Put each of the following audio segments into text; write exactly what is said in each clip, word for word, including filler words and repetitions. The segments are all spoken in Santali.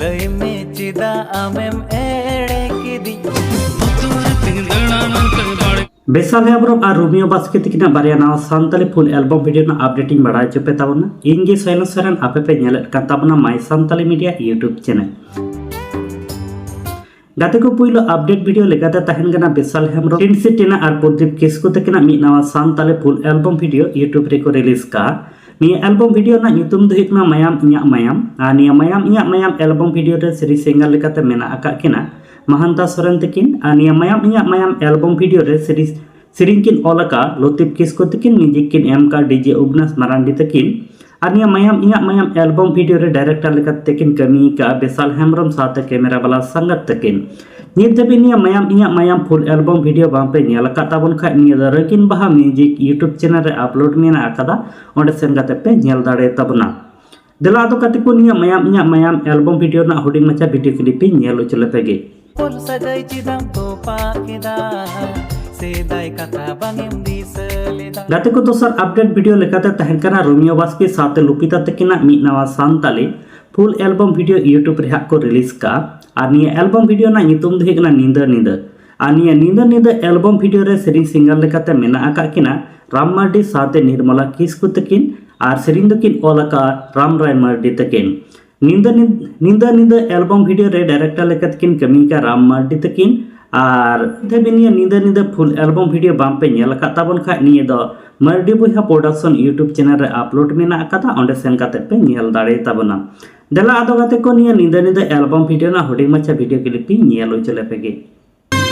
ᱞᱟᱹᱭ ᱢᱮ ᱪᱮᱫᱟᱜ ᱟᱢᱮᱢ ᱮᱲᱮ ᱠᱤᱫᱤᱧ? ᱵᱮᱥᱟᱞ ᱦᱮᱢᱵᱨᱚᱢ ᱟᱨ ᱨᱳᱢᱤᱭᱳ ᱵᱟᱥᱠᱮ ᱛᱟᱹᱠᱤᱱᱟᱜ ᱵᱟᱨᱭᱟ ᱱᱟᱣᱟ ᱥᱟᱱᱛᱟᱲᱤ ᱯᱷᱩᱞ ᱮᱞᱵᱚᱢ ᱵᱷᱤᱰᱤᱭᱳ ᱨᱮᱱᱟᱜ ᱟᱯᱰᱮᱴ ᱤᱧ ᱵᱟᱲᱟᱭ ᱦᱚᱪᱚ ᱯᱮ ᱛᱟᱵᱚᱱᱟ᱾ ᱤᱧ ᱜᱮ ᱥᱚᱭᱞᱚ ᱥᱚᱨᱮᱱ, ᱟᱯᱮ ᱯᱮ ᱧᱮᱞᱮᱫ ᱠᱟᱱ ᱛᱟᱵᱚᱱᱟ ᱢᱟᱭ ᱥᱟᱱᱛᱟᱞᱤ ᱢᱤᱰᱤᱭᱟ ᱤᱭᱩᱴᱩᱵᱽ ᱪᱮᱱᱮᱞ᱾ ᱜᱟᱛᱮ ᱠᱚ, ᱯᱩᱭᱞᱩ ᱟᱯᱰᱮᱴ ᱵᱷᱤᱰᱤᱭᱳ ᱞᱮᱠᱟᱛᱮ ᱛᱟᱦᱮᱱ ᱠᱟᱱᱟ ᱵᱮᱥᱟᱞ ᱦᱮᱢᱵᱨᱚᱢ, ᱴᱤᱱᱥᱤ ᱴᱤᱱᱟ ᱟᱨ ᱯᱨᱚᱫᱤᱯ ᱠᱤᱥᱠᱩ ᱛᱟᱹᱠᱤᱱᱟᱜ ᱢᱤᱫ ᱱᱟᱣᱟ ᱥᱟᱱᱛᱟᱲᱤ ᱯᱷᱩᱞ ᱮᱞᱵᱚᱢ ᱵᱷᱤᱰᱤᱭᱳ ᱤᱭᱩᱴᱩᱵᱽ ᱨᱮᱠᱚ ᱨᱤᱞᱤᱡᱽ ᱠᱟᱜᱼᱟ᱾ ᱱᱤᱭᱟᱹ ᱮᱞᱵᱚᱢ ᱵᱷᱤᱰᱤᱭᱳ ᱨᱮᱱᱟᱜ ᱧᱩᱛᱩᱢ ᱫᱚ ᱦᱩᱭᱩᱜ ᱠᱟᱱᱟ ᱢᱟᱭᱟᱢ ᱤᱧᱟᱜ ᱢᱟᱭᱟᱢ᱾ ᱟᱨ ᱱᱤᱭᱟᱹ ᱢᱟᱭᱟᱢ ᱤᱧᱟᱜ ᱢᱟᱭᱟᱢ ᱮᱞᱵᱚᱢ ᱵᱷᱤᱰᱤᱭᱳ ᱨᱮ ᱥᱮᱨᱮᱧ ᱥᱤᱝᱜᱟᱨ ᱞᱮᱠᱟᱛᱮ ᱢᱮᱱᱟᱜ ᱟᱠᱟᱫ ᱠᱤᱱᱟ ᱢᱟᱦᱟᱱᱛᱟ ᱥᱚᱨᱮᱱ ᱛᱟᱹᱠᱤᱱ᱾ ᱟᱨ ᱱᱤᱭᱟᱹ ᱢᱟᱭᱟᱢ ᱤᱧᱟᱜ ᱢᱟᱭᱟᱢ ᱮᱞᱵᱚᱢ ᱵᱷᱤᱰᱤᱭᱳ ᱨᱮ ᱥᱮᱨᱮᱧ ᱥᱮᱨᱮᱧ ᱠᱤᱱ ᱚᱞ ᱟᱠᱟᱫ ᱞᱚᱛᱤᱯ ᱠᱤᱥᱠᱩ ᱛᱟᱹᱠᱤᱱ, ᱢᱤᱣᱡᱤᱠ ᱠᱤᱱ ᱮᱢ ᱟᱠᱟᱫ ᱰᱤᱡᱮ ᱩᱜᱽᱱᱟᱥ ᱢᱟᱨᱟᱱᱰᱤ ᱛᱟᱹᱠᱤᱱ᱾ ᱟᱨ ᱱᱤᱭᱟᱹ ᱢᱟᱭᱟᱢ ᱤᱧᱟᱜ ᱢᱟᱭᱟᱢ ᱮᱞᱵᱚᱢ ᱵᱷᱤᱰᱤᱭᱳ ᱨᱮ ᱰᱟᱭᱨᱮᱠᱴᱚᱨ ᱞᱮᱠᱟᱛᱮ ᱠᱤᱱ ᱠᱟᱹᱢᱤ ᱟᱠᱟᱫᱼᱟ ᱵᱮᱥᱟᱞ ᱦᱮᱢᱵᱨᱚᱢ ᱥᱟᱶᱛᱮ ᱠᱮᱢᱮᱨᱟ ᱵᱟᱞᱟ ᱥᱟᱝᱜᱟᱛ ᱛᱟᱹᱠᱤᱱ᱾ ᱱᱤᱛ ᱫᱷᱟᱹᱵᱤᱡ ᱱᱤᱭᱟᱹ ᱢᱟᱭᱟᱢ ᱤᱧᱟᱜ ᱢᱟᱭᱟᱢ ᱯᱷᱩᱞ ᱮᱞᱵᱚᱢ ᱵᱷᱤᱰᱤᱭᱳ ᱵᱟᱝ ᱯᱮ ᱧᱮᱞ ᱟᱠᱟᱫ ᱛᱟᱵᱚᱱ ᱠᱷᱟᱡ, ᱱᱤᱭᱟᱹ ᱫᱚ ᱨᱟᱹᱜᱤᱱ ᱵᱟᱦᱟ ᱢᱤᱣᱡᱤᱠ ᱤᱭᱩᱴᱩᱵᱽ ᱪᱮᱱᱮᱞ ᱨᱮ ᱟᱯᱞᱳᱰ ᱢᱮᱱᱟᱜ ᱟᱠᱟᱫᱟ, ᱚᱸᱰᱮ ᱥᱮᱱ ᱠᱟᱛᱮ ᱯᱮ ᱧᱮᱞ ᱫᱟᱲᱮ ᱛᱟᱵᱚᱱᱟ᱾ ᱫᱮᱞᱟ ᱟᱫᱚ ᱜᱟᱛᱮ ᱠᱚ, ᱱᱤᱭᱟᱹ ᱢᱟᱭᱟᱢ ᱤᱧᱟᱜ ᱢᱟᱭᱟᱢ ᱮᱞᱵᱚᱢ ᱵᱷᱤᱰᱤᱭᱳ ᱨᱮᱱᱟᱜ ᱦᱩᱰᱤᱧ ᱢᱟᱪᱷᱟ ᱵᱷᱤᱰᱤᱭᱳ ᱠᱞᱤᱯ ᱤᱧ ᱧᱮᱞ ᱦᱚᱪᱚ ᱞᱮᱯᱮ ᱜᱮ᱾ ᱯᱚᱞ ᱥᱟᱹᱜᱟᱹᱭ ᱪᱮᱫᱟᱢ ᱛᱚᱯᱟ ᱠᱮᱫᱟ? ᱥᱮᱫᱟᱭ ᱠᱟᱛᱷᱟ ᱵᱟᱝ ᱮᱢ ᱫᱤᱥᱟᱹ ᱞᱮᱫᱟ? ᱜᱟᱛᱮ ᱠᱚ, ᱫᱚᱥᱟᱨ ᱟᱯᱰᱮᱴ ᱵᱷᱤᱰᱤᱭᱳ ᱞᱮᱠᱟᱛᱮ ᱛᱟᱦᱮᱱ ᱠᱟᱱᱟ ᱨᱳᱢᱤᱭᱳ ᱵᱟᱥᱠᱮ ᱥᱟᱶᱛᱮ ᱞᱩᱯᱤᱛᱟ ᱛᱟᱹᱠᱤᱱᱟᱜ ᱢᱤᱫ ᱱᱟᱣᱟ ᱥᱟᱱᱛᱟᱞᱤ ᱯᱷᱩᱞ ᱮᱞᱵᱚᱢ ᱵᱷᱤᱰᱤᱭᱳ ᱤᱭᱩᱴᱩᱵᱽ ᱨᱮ ᱦᱟᱸᱜ ᱠᱚ ᱨᱤᱞᱤᱡᱽ ᱠᱟᱜᱼᱟ᱾ ᱟᱨ ᱱᱤᱭᱟᱹ ᱮᱞᱵᱚᱢ ᱵᱷᱤᱰᱤᱭᱳ ᱨᱮᱱᱟᱜ ᱧᱩᱛᱩᱢ ᱫᱚ ᱦᱩᱭᱩᱜ ᱠᱟᱱᱟ ᱧᱤᱫᱟᱹ ᱧᱤᱫᱟᱹ᱾ ᱟᱨ ᱱᱤᱭᱟᱹ ᱧᱤᱫᱟᱹ ᱧᱤᱫᱟᱹ ᱮᱞᱵᱚᱢ ᱵᱷᱤᱰᱤᱭᱳ ᱨᱮ ᱥᱮᱨᱮᱧ ᱥᱤᱝᱜᱟᱨ ᱞᱮᱠᱟᱛᱮ ᱢᱮᱱᱟᱜ ᱟᱠᱟᱫ ᱠᱤᱱᱟ ᱨᱟᱢ ᱢᱟᱨᱰᱤ ᱥᱟᱶᱛᱮ ᱱᱤᱨᱢᱚᱞᱟ ᱠᱤᱥᱠᱩ ᱛᱟᱹᱠᱤᱱ᱾ ᱟᱨ ᱥᱮᱨᱮᱧ ᱫᱚᱠᱤᱱ ᱚᱞ ᱟᱠᱟᱫᱼᱟ ᱨᱟᱢ ᱨᱟᱭ ᱢᱟᱨᱰᱤ ᱛᱟᱹᱠᱤᱱ᱾ ᱧᱤᱫᱟᱹ ᱧᱤᱫ- ᱧᱤᱫᱟᱹ ᱧᱤᱫᱟᱹ ᱮᱞᱵᱚᱢ ᱵᱷᱤᱰᱤᱭᱳ ᱨᱮ ᱰᱟᱭᱨᱮᱠᱴᱚᱨ ᱞᱮᱠᱟᱛᱮ ᱠᱤᱱ ᱠᱟᱹᱢᱤ ᱟᱠᱟᱫ ᱨᱟᱢ ᱢᱟᱨᱰᱤ ᱛᱟᱹᱠᱤᱱ᱾ ᱟᱨ ᱫᱷᱟᱹᱵᱤᱡ ᱱᱤᱭᱟᱹ ᱧᱤᱫᱟᱹ ᱧᱤᱫᱟᱹ ᱯᱷᱩᱞ ᱮᱞᱵᱚᱢ ᱵᱷᱤᱰᱤᱭᱳ ᱵᱟᱝ ᱯᱮ ᱧᱮᱞ ᱟᱠᱟᱫ ᱛᱟᱵᱚᱱ ᱠᱷᱟᱡ, ᱱᱤᱭᱟᱹ ᱫᱚ ᱢᱟᱨᱰᱤ ᱵᱚᱭᱦᱟ ᱯᱨᱚᱰᱟᱠᱥᱚᱱ ᱤᱭᱩᱴᱩᱵᱽ ᱪᱮᱱᱮᱞ ᱨᱮ ᱟᱯᱞᱳᱰ ᱢᱮᱱᱟᱜ ᱟᱠᱟᱫᱟ, ᱚᱸᱰᱮ ᱥᱮᱱ ᱠᱟᱛᱮ ᱯᱮ ᱧᱮᱞ ᱫᱟᱲᱮ ᱛᱟᱵᱚᱱᱟ᱾ ᱫᱮᱞᱟ ᱟᱫᱚ ᱜᱟᱛᱮ ᱠᱚ, ᱱᱤᱭᱟᱹ ᱧᱤᱫᱟᱹ ᱧᱤᱫᱟᱹ ᱮᱞᱵᱚᱢ ᱵᱷᱤᱰᱤᱭᱳ ᱨᱮᱱᱟᱜ ᱦᱩᱰᱤᱧ ᱢᱟᱪᱷᱟ ᱵᱷᱤᱰᱤᱭᱳ ᱠᱞᱤᱯ ᱤᱧ ᱧᱮᱞ ᱦᱚᱪᱚ ᱞᱮᱯᱮ ᱜᱮ᱾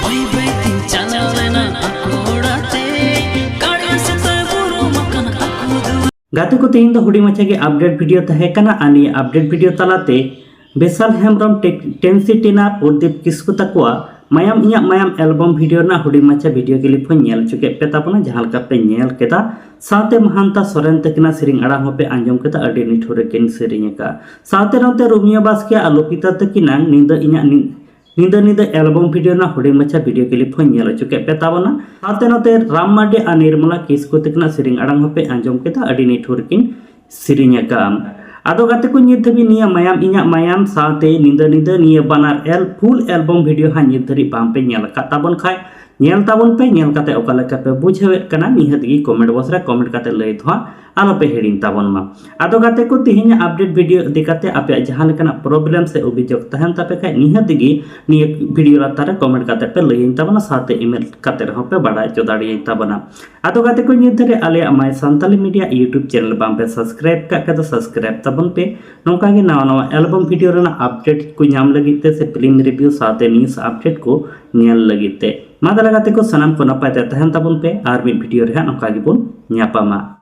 ᱵᱟᱹᱭ ᱵᱟᱹᱭ ᱛᱤᱧ ᱪᱟᱞᱟᱣ ᱞᱮᱱᱟ ᱟᱠᱚ ᱚᱲᱟᱜ ᱛᱮ᱾ ᱜᱟᱲᱤ ᱥᱮᱛᱟ ᱵᱩᱨᱩᱢ ᱟᱠᱟᱱᱟ ᱟᱠᱚ ᱫᱩᱣᱟᱹᱨ᱾ ᱜᱟᱛᱮ ᱠᱚ, ᱛᱮᱦᱮᱧ ᱫᱚ ᱦᱩᱰᱤᱧ ᱢᱟᱪᱷᱟ ᱜᱮ ᱟᱯᱰᱮᱴ ᱵᱷᱤᱰᱤᱭᱳ ᱛᱟᱦᱮᱸ ᱠᱟᱱᱟ᱾ ᱟᱨ ᱱᱤᱭᱟᱹ ᱟᱯᱰᱮᱴ ᱵᱷᱤᱰᱤᱭᱳ ᱛᱟᱞᱟᱛᱮ ᱵᱮᱥᱟᱞ ᱦᱮᱢᱵᱨᱚᱢ, ᱴᱮ- ᱴᱮᱱᱥᱤ ᱴᱤᱱᱟ, ᱯᱨᱚᱫᱤᱯ ᱠᱤᱥᱠᱩ ᱛᱟᱠᱚᱣᱟᱜ ᱢᱟᱭᱟᱢ ᱤᱧᱟᱜ ᱢᱟᱭᱟᱢ ᱮᱞᱵᱚᱢ ᱵᱷᱤᱰᱤᱭᱳ ᱨᱮᱱᱟᱜ ᱦᱩᱰᱤᱧ ᱢᱟᱪᱷᱟ ᱵᱷᱤᱰᱤᱭᱳ ᱠᱞᱤᱯ ᱦᱚᱸᱧ ᱧᱮᱞ ᱦᱚᱪᱚ ᱠᱮᱫ ᱯᱮ ᱛᱟᱵᱚᱱᱟ, ᱡᱟᱦᱟᱸ ᱞᱮᱠᱟ ᱯᱮ ᱧᱮᱞ ᱠᱮᱫᱟ᱾ ᱥᱟᱶᱛᱮ ᱢᱟᱦᱟᱱᱛᱟ ᱥᱚᱨᱮᱱ ᱛᱟᱹᱠᱤᱱᱟᱜ ᱥᱮᱨᱮᱧ ᱟᱲᱟᱝ ᱦᱚᱸᱯᱮ ᱟᱸᱡᱚᱢ ᱠᱮᱫᱟ, ᱟᱹᱰᱤ ᱱᱤᱴᱷᱩᱨ ᱨᱮᱠᱤᱱ ᱥᱮᱨᱮᱧ ᱟᱠᱟᱫᱼᱟ᱾ ᱥᱟᱶᱛᱮ ᱱᱚᱛᱮ ᱨᱳᱢᱤᱭᱳ ᱵᱟᱥᱠᱮ ᱟᱨ ᱞᱚᱯᱤᱛᱟ ᱛᱟᱹᱠᱤᱱᱟᱜ ᱧᱤᱫᱟᱹ ᱤᱧᱟᱜ ᱧᱤ- ᱧᱤᱫᱟᱹ ᱧᱤᱫᱟᱹ ᱮᱞᱵᱚᱢ ᱵᱷᱤᱰᱤᱭᱳ ᱨᱮᱱᱟᱜ ᱦᱩᱰᱤᱧ ᱢᱟᱪᱷᱟ ᱵᱷᱤᱰᱤᱭᱳ ᱠᱞᱤᱯ ᱦᱚᱸᱧ ᱧᱮᱞ ᱦᱚᱪᱚ ᱠᱮᱫ ᱯᱮ ᱛᱟᱵᱚᱱᱟ᱾ ᱥᱟᱶᱛᱮ ᱱᱚᱛᱮ ᱨᱟᱢ ᱢᱟᱨᱰᱤ ᱟᱨ ᱱᱤᱨᱢᱚᱞᱟ ᱠᱤᱥᱠᱩ ᱛᱟᱹᱠᱤᱱᱟᱜ ᱥᱮᱨᱮᱧ ᱟᱲᱟᱝ ᱦᱚᱸᱯᱮ ᱟᱸᱡᱚᱢ ᱠᱮᱫᱟ, ᱟᱹᱰᱤ ᱱᱤᱴᱷᱩᱨ ᱨᱮᱠᱤᱱ ᱥᱮᱨᱮᱧ ᱟᱠᱟᱫᱼᱟ᱾ ᱟᱫᱚ ᱜᱟᱛᱮ ᱠᱚ, ᱧᱤᱛ ᱫᱷᱟᱹᱵᱤᱡ ᱱᱤᱭᱟᱹ ᱢᱟᱭᱟᱢ ᱤᱧᱟᱜ ᱢᱟᱭᱟᱢ ᱥᱟᱶᱛᱮ ᱧᱤᱫᱟᱹ ᱧᱤᱫᱟᱹ ᱱᱤᱭᱟᱹ ᱵᱟᱱᱟᱨ ᱮᱞ ᱯᱷᱩᱞ ᱮᱞᱵᱚᱢ ᱵᱷᱤᱰᱤᱭᱳ ᱦᱟᱸᱜ ᱧᱤᱛ ᱫᱷᱟᱹᱵᱤᱡ ᱵᱟᱝ ᱯᱮ ᱧᱮᱞ ᱟᱠᱟᱫ ᱛᱟᱵᱚᱱ ᱠᱷᱟᱡ, ᱧᱮᱞ ᱛᱟᱵᱚᱱ ᱯᱮ᱾ ᱧᱮᱞ ᱠᱟᱛᱮ ᱚᱠᱟ ᱞᱮᱠᱟ ᱯᱮ ᱵᱩᱡᱷᱟᱹᱣᱮᱫ ᱠᱟᱱᱟ, ᱱᱤᱦᱟᱹᱛ ᱜᱮ ᱠᱚᱢᱮᱱᱴ ᱵᱚᱠᱥ ᱨᱮ ᱠᱚᱢᱮᱱᱴ ᱠᱟᱛᱮ ᱞᱟᱹᱭ ᱫᱚ ᱦᱟᱸᱜ ᱟᱞᱚ ᱯᱮ ᱦᱤᱲᱤᱧ ᱛᱟᱵᱚᱱ ᱢᱟ᱾ ᱟᱫᱚ ᱜᱟᱛᱮ ᱠᱚ, ᱛᱮᱦᱮᱧᱟᱜ ᱟᱯᱰᱮᱴ ᱵᱷᱤᱰᱤᱭᱳ ᱤᱫᱤ ᱠᱟᱛᱮ ᱟᱯᱮᱭᱟᱜ ᱡᱟᱦᱟᱸ ᱞᱮᱠᱟᱱᱟᱜ ᱯᱨᱚᱵᱞᱮᱢ ᱥᱮ ᱚᱵᱷᱤᱡᱳᱜᱽ ᱛᱟᱦᱮᱱ ᱛᱟᱯᱮ ᱠᱷᱟᱡ, ᱱᱤᱦᱟᱹᱛ ᱜᱮ ᱱᱤᱭᱟᱹ ᱵᱷᱤᱰᱤᱭᱳ ᱞᱟᱛᱟᱨ ᱨᱮ ᱠᱚᱢᱮᱱᱴ ᱠᱟᱛᱮ ᱯᱮ ᱞᱟᱹᱭᱟᱹᱧ ᱛᱟᱵᱚᱱᱟ, ᱥᱟᱶᱛᱮ ᱤᱢᱮᱞ ᱠᱟᱛᱮ ᱨᱮᱦᱚᱸ ᱯᱮ ᱵᱟᱲᱟᱭ ᱦᱚᱪᱚ ᱫᱟᱲᱮᱭᱟᱹᱧ ᱛᱟᱵᱚᱱᱟ᱾ ᱟᱫᱚ ᱜᱟᱛᱮ ᱠᱚ, ᱧᱤᱛ ᱫᱷᱟᱹᱨᱤᱡ ᱟᱞᱮᱭᱟᱜ My Santali Media YouTube channel ᱵᱟᱝ ᱯᱮ subscribe ᱠᱟᱜ ᱠᱷᱟᱡ ᱫᱚ subscribe ᱛᱟᱵᱚᱱ ᱯᱮ, ᱱᱚᱝᱠᱟ ᱜᱮ ᱱᱟᱣᱟ ᱱᱟᱣᱟ ᱮᱞᱵᱚᱢ ᱵᱷᱤᱰᱤᱭᱳ ᱨᱮᱱᱟᱜ ᱟᱯᱰᱮᱴ ᱠᱚ ᱧᱟᱢ ᱞᱟᱹᱜᱤᱫ ᱛᱮ ᱥᱮ ᱯᱷᱤᱞᱢ ᱨᱤᱵᱷᱤᱭᱩ ᱥᱟᱶᱛᱮ ᱱᱤᱭᱩᱡᱽ ᱟᱯᱰᱮᱴ ᱠᱚ ᱧᱮᱞ ᱞᱟᱹᱜᱤᱫ ᱛᱮ᱾ ᱢᱟ ᱛᱟᱦᱞᱮ ᱜᱟᱛᱮ ᱠᱚ, ᱥᱟᱱᱟᱢ ᱠᱚ ᱱᱟᱯᱟᱭ ᱛᱮ ᱛᱟᱦᱮᱱ ᱛᱟᱵᱚᱱ ᱯᱮ, ᱟᱨ ᱢᱤᱫ ᱵᱷᱤᱰᱤᱭᱳ ᱨᱮ ᱦᱟᱸᱜ ᱱᱚᱝᱠᱟ ᱜᱮᱵᱚᱱ ᱧᱟᱯᱟᱢᱟ᱾